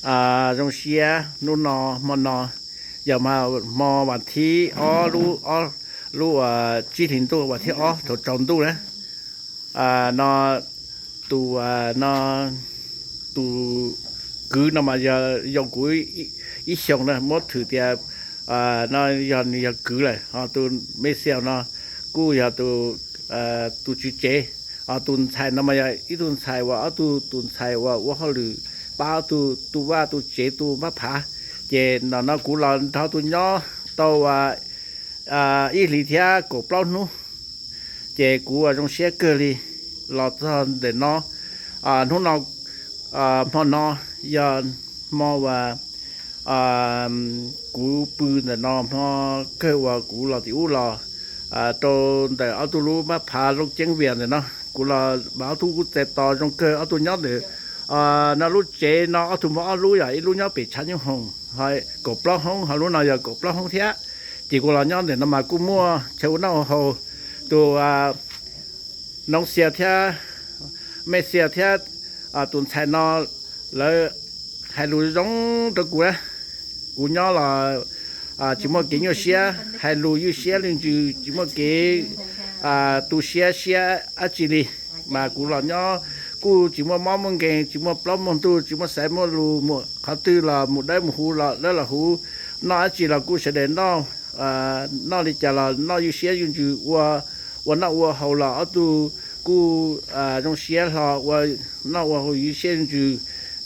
啊，用些路呢，么呢，要么么晚天哦，路哦，路啊，几点多晚天哦，头中度呢，啊，那都啊，那都，古那么要用古一一向呢，么土的啊，那要你要古了啊，都没笑呢，古要都呃，都去接。 ອາ ຕູນໄຊນຳມາຍາ ອີຕູນໄຊວ່າ ອາ ຕູ ຕູນໄຊວ່າ ວ່າເຂົາລື ປາ ອາ ຕູ ຕູວ່າ ຕູເຈ ຕູມາຜາ ເຈ ນອນ ນອນ ກູລອນ ເທົາ ຕູຍໍ ເຕົາ ວ່າ ອາ ອີຫຼີເທຍ ໂກເປົ່າໜູ ເຈ ກູວ່າ ຈົງເຊຍເກີລີ ລອຕອນເດນອ ອາ ໜູນອ ອາ ມອນອ ຍອນ ມອວ່າ ອາ ກູປືນນະເນາະ ເພາະເກີດວ່າກູລອຕິອູລອ ອາ ໂຕນແຕ່ອາຕູລູມາພາລົງຈຽງວຽນເນາະ ກູລອມາອາຕູກູແຕຕໍ່ຈົງເກີດອາຕູຍອດເດ ອາ ນາລູເຈເນາະ ອາຕູມາອາລູຢາ ອີລູຍອດເປະຊານຍອງຫົງ ໃຫ້ກອບປລອກຫົງ ເຮົາລູນອຍາກອບປລອກຫົງເທຍ ຈີກູລອຍອດເດນະມາກູມົວ ເຊວນາໂຮ ໂຕ ອາ ນ້ອງເຊຽວເທຍ ແມ່ເຊຽວເທຍ ອາ ຕຸນໄຊນອ ແລ້ວ ໃຫ້ລູຍົງຕະກູນະ ກູຍໍລະ ອາ ຈິມົວເກຍໂຍເຊຍ ໃຫ້ລູຢູເຊຍລິງຈື ຈິມົວເກ ອາ ຕູເຊຍເຊຍອາຈິລີ ມາກູລອຍອ ກູຈິມົວມໍມົງເກງ ຈິມົວປລໍມມົງຕູ ຈິມົວໄຊມົວລູ ມົວເຂົາຕື້ລະ ໝູໄດ້ໝູຫູລະ ແລ້ວລະຫູ ນອອາຈິລະ ກູສະເດນນອ ອາ ນອລິຈາລະ ນອຢູເຊຍຢູນຈື ອວ ອວນອອວເຮົາລະ ອາຕູ ກູ ອາ ຍົງເຊຍລະ ອວນອອວເຮົາຢູເຊຍຢູນຈື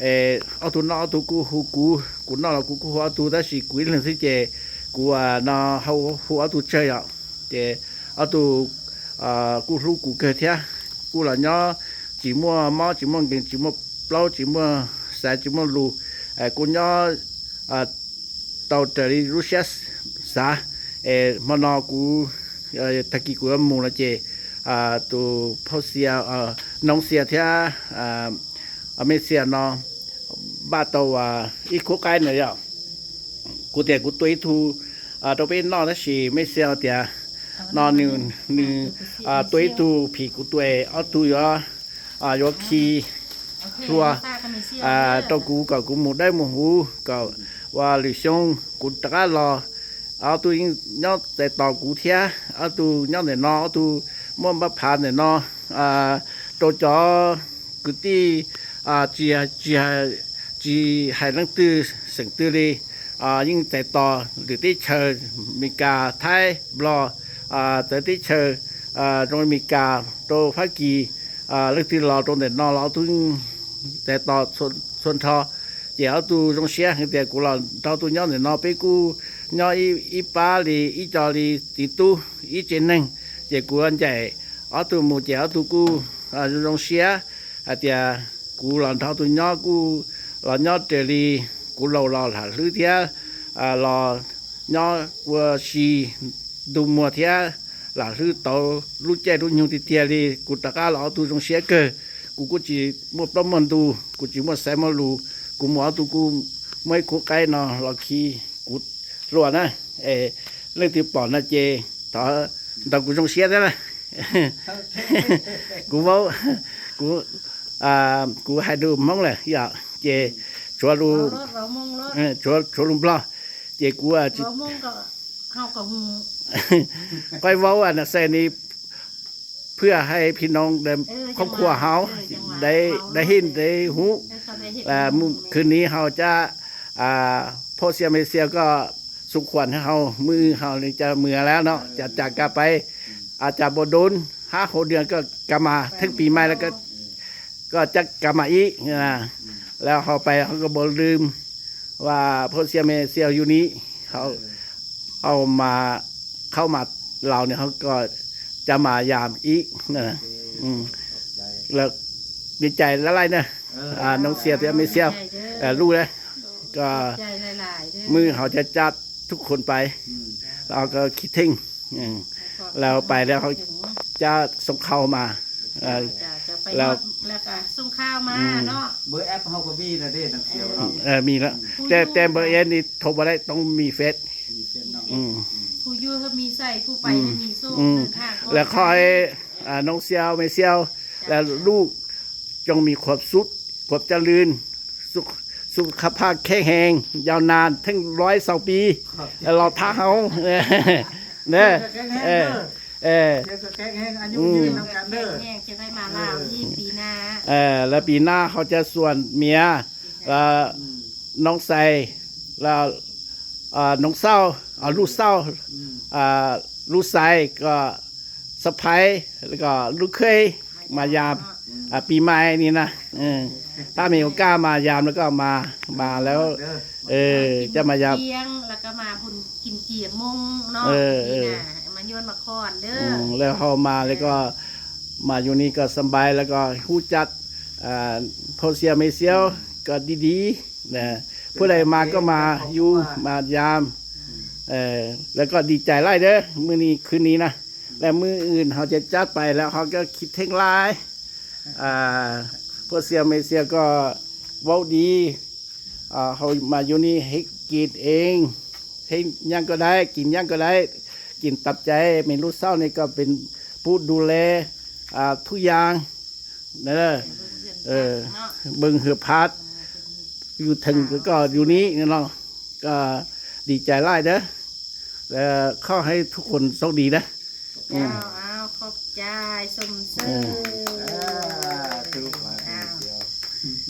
ເອ ອາຕູນອອາຕູ ກູຫູກູ ກູນອລະ ກູ ກູຫູອາຕູ ແຕ່ຊິ ກູອີເລີນຊິເຈ ກູ ອາ ນອເຮົາຫູອາຕູເຈີຍ ເຈ ອາຕູ ອາ ກູຫູກູເກີດເທຍ ກູລະຍອ ຈິມົວມໍ ຈິມົວເກັງ ຈິມົວເປົ່າ ຈິມົວແສ ຈິມົວລູ ເອ ກູຍອ ອາ ເຕົາເຕີລີລູຊຽສ ສາ ເອ ມະນອ ກູ ເອີ ຕະກີ້ກູວ່າໝູລະເຈ ອາ ຕູພໍ່ເຊຍ ເອີ ນ້ອງເຊຍເທຍ ອາ ອາເມເຊຍເນາະ ບາໂຕວ່າ ອີໂຄກາຍເນຍ ກູເຕ ກູຕຸຍທູ ອາ ໂຕເປນນອ ນະຊີ ເມເຊຍເຕຍ ນອ ໜຶ່ງ ໜຶ່ງ ອາ ຕຸຍທູ ຜີກູຕຸຍ ອອຕູຍອ ອາ ໂຍຄີ ຄົວ ອາ ໂຕກູກໍກູໝູໄດ້ໝູຫູ ກໍວ່າຫຼືຊົງ ກູຕະກະລໍ ອາຕູຍອດແຕ່ຕໍ່ກູເທຍ ອາຕູຍອດແຕ່ນອ ອາຕູມວນບັບຜາແຕ່ນອ ອາ ໂຕຈອ ຄືຕີ ອາ ຈີ ຈີ ຈີໄຫລັງຕື້ ເສັງຕື້ລີ ອາ ຍິ່ງແຕ່ຕໍ່ ຫຼືຕິເຊີ ເມກາ ໄທ ບລໍ ອາ ແຕ່ຕິເຊີ ອາ ໂຕເມກາ ໂຕພາກີ ອາ ເລິກຕີລໍ ໂຕແຕ່ນອ ລໍ ອາຕູ ແຕ່ຕໍ່ ຊົນ ຊົນທໍ ເຈ ອາຕູ ຈົງເຊຍ ແຮງແຕ່ກູລອນ ເທົາຕູຍອດແຕ່ນອ ເປກູຍອ ອີ ອີປາລີ ອີຈອລີ ຕີຕູ ອີເຈນເນັງ ເຈ ກູອັນໃຈ ອາຕູໝູ ເຈ ອາຕູກູ ອາ ຈົງເຊຍ ອາເຕຍ ກູລອນເທົາຕູຍອ ກູລອນຍອດເຕລີ ກູເລົ່າລໍຫຼາລືເທຍ ອາ ລໍຍອ ເວີຊີ ດູມົວເທຍ ຫຼາລືໂຕ ລູກແຈລູກຍູຕິເຕຍລີ ກູຕະກາລອອາຕູ ຈົງເຊຍເກີ ກູ ກູຈິມົວປລໍມມອນຕູ ກູຈິມົວແສມອນລູ ກູມົວອາຕູ ກູເມຍຄູໄກນອ ລໍຄີ ກູ ຫຼວນນະ ເອ ເລື່ອງທີ່ປອນນະເຈ ຕອນ ຕອນກູຊົງເຊຍແທ້ນະ ກູເວົ້າ ກູ ອ່າ ກູໃຫ້ດູມອງແຫຼະ ຢາກເຈ ຊວນລູ ເວົ້າໂລດ ເວົ້າໂມງໂລດ ເອີ ຊວນ ຊວນລຸມບລອ ເຈ ກູວ່າ ເວົ້າໂມງກໍ ເຮົາກໍຮູ້ ຂ້ອຍເວົ້າອັນນະໃສ່ນີ້ ເພື່ອໃຫ້ພີ່ນ້ອງໃນ ເອີ ຄອບຄົວເຮົາ ເອີ ຈັ່ງວ່າ ໄດ້ ເວົ້າ ໄດ້ເຫັນໄດ້ຮູ້ ເອີ ເຂົາໄດ້ເຫັນ ແລະ ມື້ຄືນນີ້ເຮົາຈະ ອ່າ ພໍ່ເຊຍແມ່ເຊຍກໍສຸຂວັນໃຫ້ເຮົາ ມື້ເຮົານີ້ຈະເມືອແລ້ວເນາະ ເອີ ຈະຈາກກັນໄປ ອາດຈະບໍ່ດົນ ຫ້າຫົກເດືອນກໍກັບມາ ເຖິງປີໃໝ່ແລ້ວກໍ ກໍຈະກັບມາອີກນະ ອືມ ແລ້ວເຮົາໄປເຮົາກໍບໍ່ລືມວ່າພໍ່ເຊຍແມ່ເຊຍຢູ່ນີ້ ເຮົາ ເອີ ເອົາມາ ເຂົ້າມາລາວນີ້ ເຮົາກໍຈະມາຢາມອີກນະ ໂອເຄ ອືມ ຂອບໃຈ ແລ້ວດີໃຈຫຼາຍໆເນາະ ເອີ ອ່າ ນ້ອງເຊຍ ແມ່ເຊຍ ເອີ ຮູ້ເດ້ ກໍ ຂອບໃຈຫຼາຍໆເດີ ມື້ເຮົາຈະຈາກທຸກຄົນໄປ ອືມ ເຮົາກໍຄິດເຖິງ ອືມ ແລ້ວໄປແລ້ວເຮົາຈະສົ່ງຂ່າວມາ ເອີ ເຈົ້າ ເຈົ້າ ໄປ ແລ້ວ ຮອດແລ້ວກໍສົ່ງຂ່າວມາ ອືມ ເນາະ ເບີແອັບເຮົາກໍມີແລ້ວເດ້ ນ້ອງເຊຍເນາະ ເອີ ມີແລ້ວ ອືມ ແຕ່ ແຕ່ເບີແອັບນີ້ໂທບໍ່ໄດ້ ຕ້ອງມີເຟສ ມີເຟສເນາະ ອືມ ອືມ ຜູ້ຢູ່ກໍມີໃຊ້ ຜູ້ໄປ ອືມ ກໍມີໂຊກ ອືມ ເດີນທາງ ແລ້ວຂໍໃຫ້ ອາ ນ້ອງເຊຍ ແມ່ເຊຍ ເຈົ້າ ແລະ ເຈົ້າ ລູກຈົ່ງມີຄວາມສຸກ ຄວາມຈະເລີນ ສຸກ ສ ສຸຂະພາບແຂງແຮງ ຍາວນານເຖິງຮ້ອຍຊາວປີ ລໍຖ້າເຮົາເດີ. ເອີ ເອີ ເຈົ້າກໍແຂງແຮງ ອາຍຸ ອືມ ຍືນນຳກັນເດີ ແຂງແຮງ ຈະໄດ້ມາລາວອີກປີໜ້າ. ເອີ ແລ້ວປີໜ້າເຮົາຈະຊວນເມຍ ແລ້ວ ອືມ ນ້ອງໄຊ ແລ້ວ ເອີ ນ້ອງສາວ ເອົາລູກສາວ ອືມ ອ່າ ລູກຊາຍ ກໍສະໃພ້ ແລ້ວກໍລູກເຂີຍ ມາຢາມ ອືມ ອ່າ ປີໃໝ່ນີ້ນະ ເອີ ຖ້າມີໂອກາດມາຢາມແລ້ວກໍມາ ມາແລ້ວ ເອີ ຈະມາຢາມ ກິນໝູກຈຽງ ແລ້ວກໍມາບຸນກິນຈຽງມົ້ງເນາະ ເອີ ປີໜ້າ ເອີ ມາຍວນມາຄອນເດີ ອືມ ແລ້ວເຮົາມາແລ້ວກໍ ມາຢູ່ນີ້ກໍສຳບາຍ ແລ້ວກໍຮູ້ຈັກ ອ່າ ພໍ່ສ່ຽວແມ່ສ່ຽວ ອືມ ກໍດີໆ ນະ ຜູ້ໃດມາກໍມາຢູ່ ມາຢາມ ເອີ ແລ້ວກໍດີໃຈຫຼາຍເດີ ມື້ນີ້ ຄືນນີ້ນະ ແລະ ມື້ອື່ນເຮົາຈະຈັດໄປ ແລ້ວເຮົາກໍຄິດເຖິງຫຼາຍ ອ່າ ພໍ່ສ່ຽວແມ່ສ່ຽວກໍເວົ້າດີ ອ່າ ເຮົາມາຢູ່ນີ້ເຮັດກິນເອງ ເຮັດຫຍັງກໍໄດ້ ກິນຫຍັງກໍໄດ້ ກິນຕາມໃຈ ແມ່ລູກສາວນີ້ກໍເປັນຜູ້ດູແລ ອ່າ ທຸກຢ່າງ ເດີ ເອີ ເບິ່ງເຮືອນພັກ ເອີ ຢູ່ເທິງ ເອີ ກໍຢູ່ນີ້ເນາະ ກໍດີໃຈຫຼາຍເດີ ແລະ ຂໍໃຫ້ທຸກຄົນໂຊກດີເດີ ເຈົ້າ ອືມ ອ້າວ ຂອບໃຈ ຊົມເຊີຍ ເອີ